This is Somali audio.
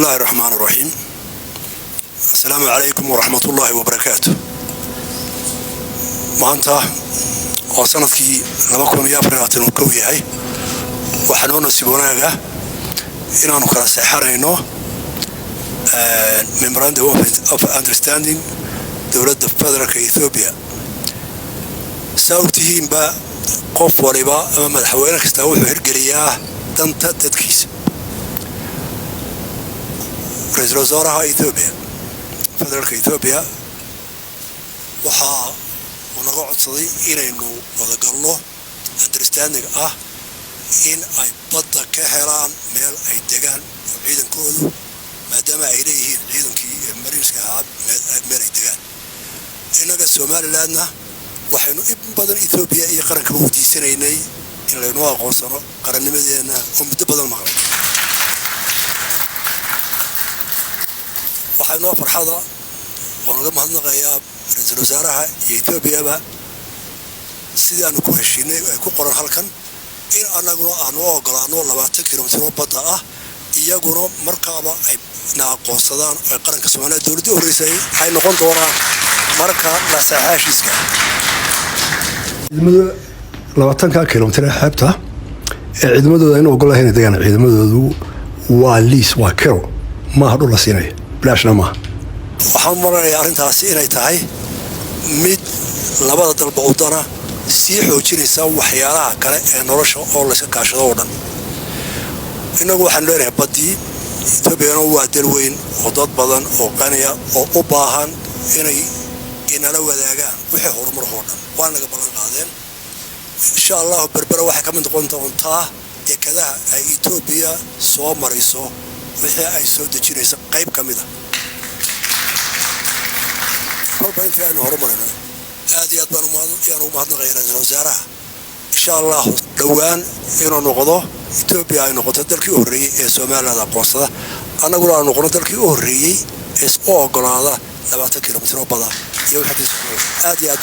Bismillahi raxmaan raxiim. Assalaamu calaykum waraxmatullaahi wabarakaatu. Maanta oo sanadkii 2024 uu kow yahay, waxaa noo nasiib wanaaga inaanu kala seexanayno memorandum of understanding dowladda federaalka Ethiopia. Saa ogtihiinba, qof waliba ama madaxweyne kastaa wuxuu hirgeliyaa danta dadkiisa. Ra-iisul wasaaraha Ethiopia, federaalka Ethiopia, waxaa uu naga codsaday inaynu wadagalno understanding ah in ay badda ka helaan meel ay degaan oo ciidankoodu, maadaama ay leeyihiin ciidankii mariinska ahaa, meel ay degaan. Innaga Somalilandna waxaynu in badan Ethiopia iyo qarankaba weydiisanaynay in laynoo aqoonsano qarannimadeenna oo muddo badan maqlay. Waxaa noo farxada oo naga mahadnaqayaa ra-iisul wasaaraha iyo Etoobiyaba sidii aanu ku heshiinay ay ku qoran halkan in annaguna aanu u ogolaano 20 kilomitro badda ah, iyaguna markaaba ay na aqoonsadaan oo ay qaranka Soomaaliya dowladdii horreysay ay noqon doonaan marka la saxaa heshiiska. Ciidamada 20-ka kilomitr ee xeebta ee ciidamadooda aynu ogolahay inay degaan, ciidamadoodu waa lease, waa kiro, maaha dhul la siinaya bilaashna maaha. Waxaan u malanayaa arrintaasi inay tahay mid labada dalba udana sii xoojinaysa waxyaalaha kale ee nolosha oo layska kaashado oo dhan. Innagu waxaanu leenahay baddii, Etoobiyana waa dal weyn oo dad badan oo qaniya oo u baahan inay inala wadaagaan wixii horumar oo dhan. Waa naga ballan qaadeen, insha Allahu Berbera waxay ka mid noqon doontaa dekadaha ay Etoobiya soo marayso wixii ay soo dejinayso qayb ka mid a kolba intii aynu horumarino. Aad iyo aad baan yaan ugu mahadnaqaya ra-iisul wasaaraha. Insha Allahu dhowaan inuu noqdo Etoobiya ay noqoto dalkii u horreeyey ee Somaliland aqoonsada, annaguna aanu noqono dalkii u horreeyey ee u ogolaada 20 kilomitr oo bada iyo wixii aad iyo aad.